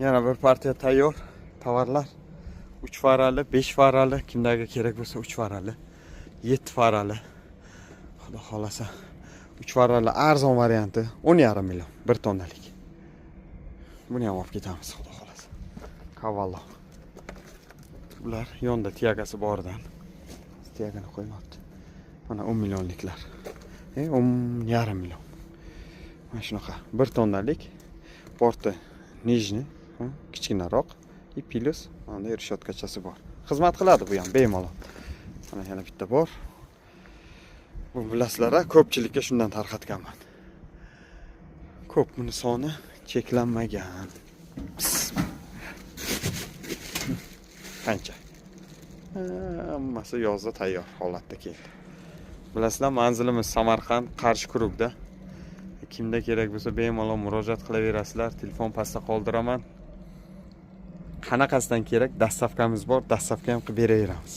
Yana bir partiya tayyor tovarlar. 3 farali, 5 farali, kimlarga kerak bo'lsa 3 farali, 7 farali. Xudo xolasa 3 farali arzon varianti 10,5 million, 1 tonnalik. Buni ham olib ketamiz, xudo xolasa. Cavallo. Bular yonda тяга si boridan. Тяга ni qo'ymabdi. Mana 10 millionliklar. 10,5 million. Mana shunaqa 1 tonnalik, borti нижний, kichkinaroq и плюс mana решётка chasi bor. Xizmat qiladi bu ham bemalol. Mana yana bitta bor. Bu bilasizlar, ko'pchilikka shundan tarqatganman. Ko'p, buni soni cheklanmagan. Qancha? Hammasi yozda tayyor holatda keldi. Bilasizlar, manzilimiz Samarqand, Qarshi круг da. Kimda kerak bo'lsa, bemalol murojaat qilaverasizlar. Telefon pastda qoldiraman. Qanaqasidan kerak, доставка miz bor, доставка ham qilib beraveramiz.